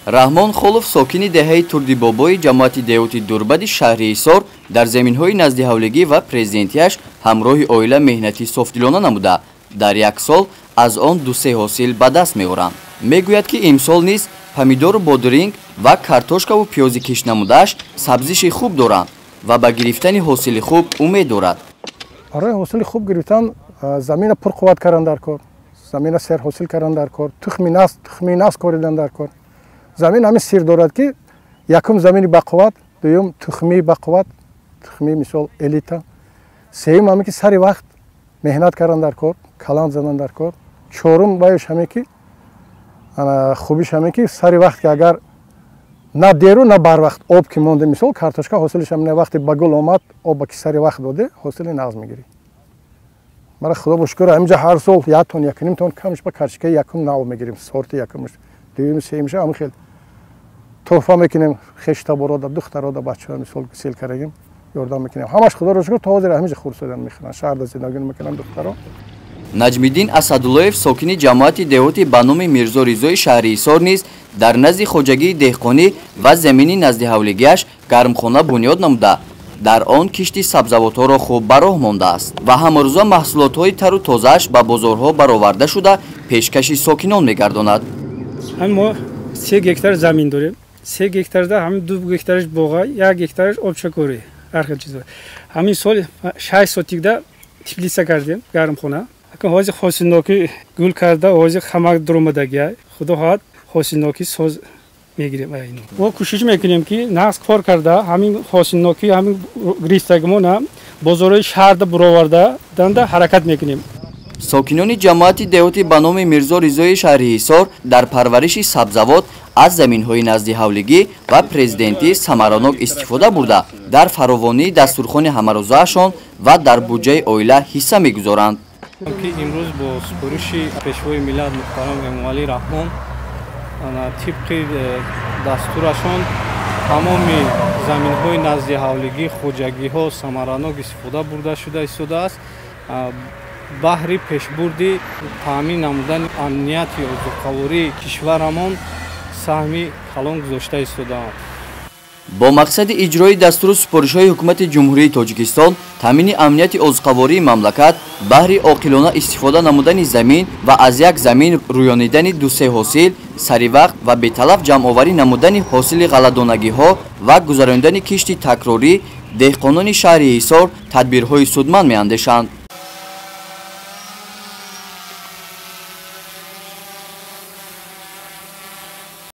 Раҳмон Холов, сокини деҳаи Турдибобои ҷамоати деҳоти Дурбади шаҳри Ҳисор, дар заминҳои назди ҳавлигӣ ва президентияш ҳамроҳи оила меҳнати софдилона намуда, дар як сол аз он ду-се ҳосил ба даст меоранд. Мегӯяд, ки имсол низ помидору бодринг ва картошкаву пиёзи кишт намудааш сабзиши хуб доранд ва ба гирифтани ҳосили хуб умед дорад. Барои ҳосили хуб гирифтан замина пурқувват кардан дар кор, замина серҳосил кардан дар кор, тухми наск коридан дар кор. Замин ҳамин сир дорад, ки якум замини бақувват, дуюм тухмии бақувват, тухмии мисол элита, сеюм ҳаме ки сари вақт меҳнат кардан дар кор, каланд задан дар кор, чорум баёш ҳаме ки хубиш ҳаме ки сари вақт ки агар на деру, на барвақт об ки монде, мисол картошка ҳосилиш ҳам вақте ба гул омад, оба ки сари вақт доде, ҳосили нағз мегирӣ. Мара худо шукр, ҳаминҷа ҳар сол 1 тон, 1.5 тон камш ба картошкаи якум нав мегирем, сорти якумш, дуюм, сеюмша ҳамин хел тӯҳфа мекунем хештаборода, духтарода, бачаҳо, мисол сел кардагим, ёрдам мекунем. Ҳамаш худоро шукр, то ҳозир ҳаминҷа хурсадан мехӯранд, шаҳрда зиндагӣ мекунанд духтаро. Наҷмиддин Асадуллоев, сокини ҷамоати деҳоти ба номи Мирзо Ризои шаҳри Ҳисор низ дар назди хоҷагии деҳқонӣ ва замини назди ҳавлигиаш гармхона бунёд намуда, дар он кишти сабзавотҳоро хуб ба роҳ мондааст ва ҳамарӯза маҳсулотҳои тару тозааш ба бозорҳо бароварда шуда, пешкаши сокинон мегардонад. Мо 3 гектар замин дорем. 3 гектарда ҳамин 2 гектараш боға, 1 гектараш обчакорӣ, ҳар хел чизо. Ҳамин сол 6 сотикда теплица кардем, гармхона. Ҳозир ҳосилнокӣ гул карда, ҳозир хамак дуромадагия. Худо хоҳад, ҳосилнокӣ соз мегирем. Мо кӯшиш мекунем, ки нағз кор карда, ҳамин ҳосилнокӣ ҳамин гирифтагимона бозорҳои шаҳрда буроварда данда ҳаракат мекунем. Сокинони ҷамоати деҳоти ба номи Мирзо Ризои шаҳри Ҳисор дар парвариши сабзавот аз заминҳои назди ҳавлигӣ ва президентӣ самаранок истифода бурда, дар фаровонии дастурхони ҳамарӯзаашон ва дар буҷаи оила ҳисса мегузоранд. Ки имрӯз бо супориши Пешвои миллат муҳтарам Эмомалӣ Раҳмон, тибқи дастурашон, тамоми заминҳои назди ҳавлигӣ, хоҷагиҳо самаранок истифода бурда шуда истодааст баҳри пешбурди таъмин намудани амнияти озуқавории кишварамон саҳми калон гузошта истодаанд. Бо мақсади иҷрои дастуру супоришҳои Ҳукумати Ҷумҳурии Тоҷикистон, таъмини амнияти озуқавории мамлакат, баҳри оқилона истифода намудани замин ва аз як замин рӯёнидани ду-се ҳосил, саривақт ва беталаф ҷамъоварӣ намудани ҳосили ғалладонагиҳо ва гузаронидани кишти такрорӣ, деҳқонони шаҳри Ҳисор тадбирҳои судманд меандешанд.